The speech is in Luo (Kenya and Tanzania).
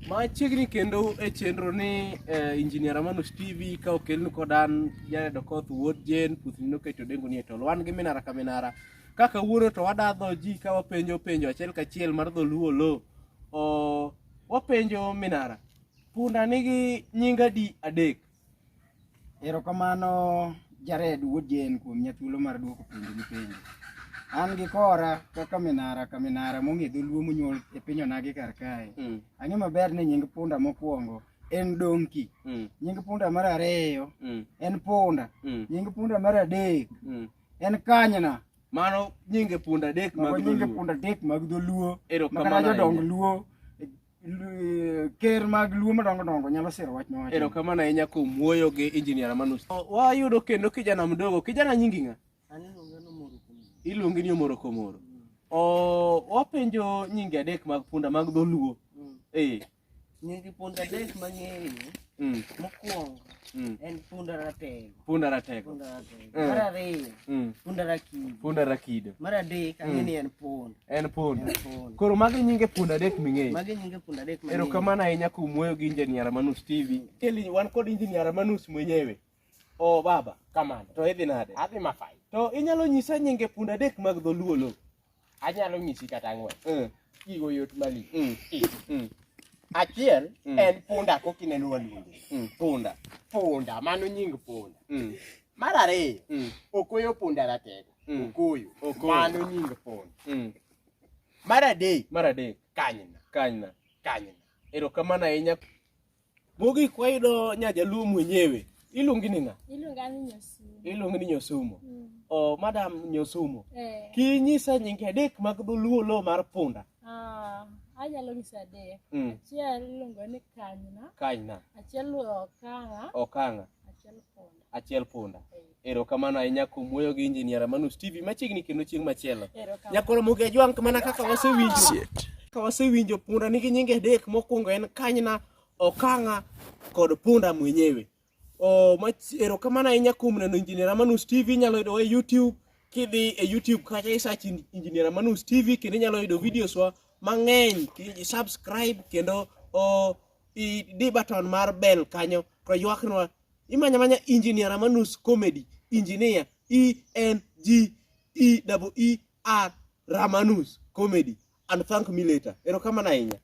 Machiegni kendo e chenro ni eh, Engineer Ramanus TV ka okelnu kod an Jared Okoth wuod Jane Puthni noketo dengo ni e tol. Wan gi minara ka minara. Ka kawuono to wadadho ji ka wapenjo penjo achiel kachiel mar dholuo lo. O, wapenjo minara. Punda nigi nying adi adek? Erokamano Jared wuod Jane kuom miya thuolo mar duoko penjo gi penjo. An gi kora kaka minara ka minara mong'e dholuo monyuol e piny onagi kar kae. Ang'e maber ni nying punda mokwongo en donki. Nying punda mar ariyo en punda. Nying punda mar adek en kanyna. Mano nyinge punda adek mag Mago nyinge dholuo. punda adek mag dholuo. Erokamano Makata jodong ahinya. luo ker mag luo madongo dongo nyalo siro wach mawacho. Erokamano ahinya kuom wuoyo gi Engineer Ramanus. Wayudo kendo kijana mdogo. Kijana nyingi ng'a? An iluonga ni Omoro Komoro. Iluongi ni Omoro Komoro. O, wapenjo nyinge adek mag punda mag dholuo. Eh. Nying punda adek mang'eyo, mokwongo en punda ratego. Punda ratego. Punda ratego. Mar ariyo, punda rakido. Punda rakido. Mar adek, ang'e ni en punda. En punda. En punda. Koro magi nyinge punda adek ming'eyo. Magi nyinge punda adek mang'eyo. Erokamano ahinya kuom wuoyo gi Engineer Ramanus TV. Keli wan kod Engineer Ramanus mwenyewe. O baba, Kamano. to idhi nade? Adhi mafai. To inyalo nyisa nyinge punda adek mag dholuo lo? Anyalo nyisi kata ang'wen. Gigo yot malich. Achiel en punda koka ineno waluonge. Punda. Punda, mano nying punda. Mar ariyo, okoyo punda ratego. Okoyo. Okoyo. Mano nying punda. Mar adek, Mar adek, kanyna. kanyna. Kanyna. Erokamano ahinya. Mogik wayudo nyajaluo mwenyewe. Iluongi ni ng'a? Iluonga ni Nyosumo. Iluongi ni Nyosumo. O, madam Nyosumo. Eh. Kinyisa nyinge adek mag dholuo lo mar punda. Ah, anyalo nyiso adek. Achiel iluongo ni Kanyna, Kanyna, achiel Okang'a, Okang'a, achiel Punda. achiel punda. Erokamano ahinya kuom wuoyo gi Engineer Ramanus TV machiegni kendo chieng' machielo. Erokamano. Nyakoro Muge Ajwang' mana kaka wasewinjo. Kaka wasewinjo punda nigi nyinge adek mokwongo en Kanyna, Okang'a kod punda mwenyewe. O, mach- erokamano ahinya kuom neno Engineer Ramanus TV inyalo yudowa e YouTube kidhi e YouTube kacha i search Engineer Ramanus TV kendo inyalo yudo videos wa mang'eny ki subscribe kendo o, idi button mar bell kanyo to ywaknwa imanya manya Engineer Ramanus Comedy Engineer E N G E E E R Ramanus Comedy and thank me later. Erokamano ahinya.